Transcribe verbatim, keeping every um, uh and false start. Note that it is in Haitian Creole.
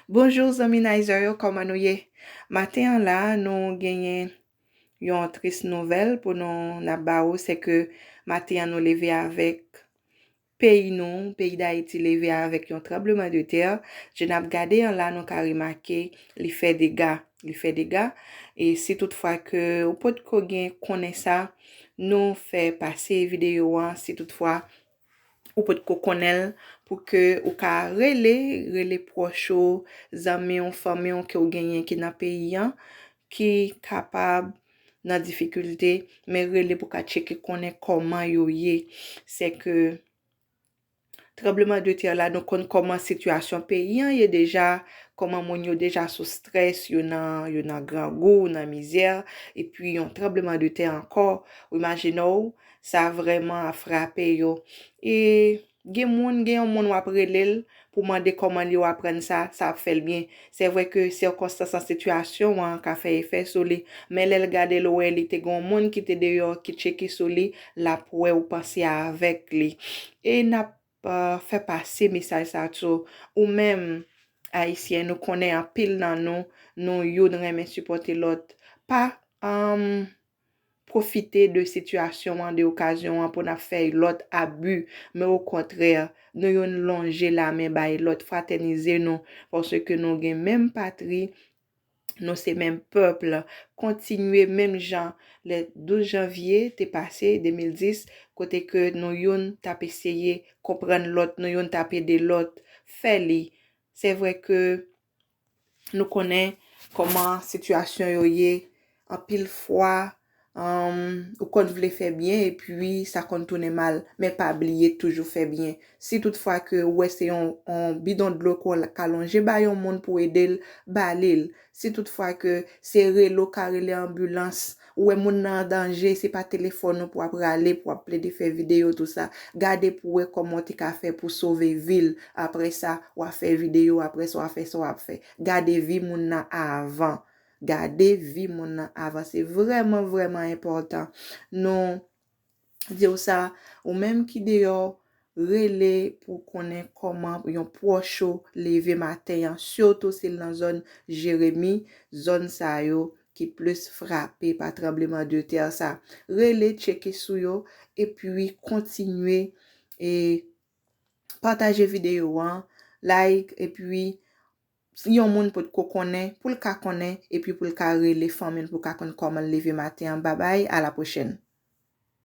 Bonjou zanmi Nizer yo, kòman nou ye? Maten an la, nou genyen yon tris nouvèl pou nou n ap ba ou, se ke maten an nou leve avèk peyi nou, peyi Dayiti leve avèk yon tranbleman de tè. Jan n ap gade an la, nou ka remake li fè dega, li fè dega. E si toutfwa ke ou potko gen konnen sa, nou fè pase videyo an, si toutfwa ou potko konnen l, pou ke ou ka rele, rele pwòch ou, zanmi w, fanmi w ke w genyen ki nan peyi an, ki kapab nan difikilte, men rele pou ka tcheke konnen kòman yo ye. Se ke tranbleman de tè la, nou konn kòman sitiyasyon peyi an ye deja, kòman moun yo deja sou strès, yo nan, yo nan grangou, nan mizè, epi yon tranbleman de tè ankò, ou imajine w, sa vrèman ap frape yo. E gen moun, gen yon moun w ap rele l pou mande kòman li w aprann sa, sa ap fè l byen. Se vre ke sèkonstans an sitiyasyon an ka fè efè sou li, men lè l gade l wè li te gen yon moun ki te deyò ki tcheke sou li, l ap wè ou panse avèk li. E n ap uh, fè pase mesaj sa tou. Ou menm, Ayisyen, nou konnen anpil nan nou, nou youn renmen sipòte lòt. Pa um, pwofite de sitiyasyon an, de okazyon an pou n ap fè lòt abi, men okontrè, nou youn lonje lamen bay lòt, fratènize nou, paske nou gen menm patri, nou se menm pèp, kontinye menm jan lè douz janvye te pase de mil dis, kote ke nou youn t ap eseye konprann lòt, nou youn t ap ede lòt fè li. Se vre ke nou konnen kòman sitiyasyon yo ye, anpil fwa, um, ou konn vle fè byen epi sa konn tounen mal, men pa bliye toujou fè byen. Si toutfwa ke ou wè se yon, yon bidon dlo ke w ka lonje ba yon moun pou ede l, ba li l. Si toutfwa ke se rele w ka rele anbilans, ou wè moun nan an danje, se pa telefòn ou pou w ap rale, pou w ap plede fè videyo, tou sa. Gade pou w wè kòman w te ka fè pou sove vi l. Apre sa, w a fè videyo, apre sa, w a fè sa w ap fè. Gade vi moun nan avan. Gade vi moun nan avan. Se vrèman, vrèman enpòtan. Nou di w sa, ou menm ki deyò, rele pou konnen kòman yon pwòch ou leve maten an, sitou si l nan zòn Jeremi, zòn sa yo ki plis frape pa tranbleman de tè sa. Rele, tcheke sou yo, epi kontinye e pataje videyo an, like, epi yon moun potko konnen, pou l ka konnen, epi pou l ka rele fanmi l, pou l ka konn kòman l leve maten an. Babay, a la pwochèn.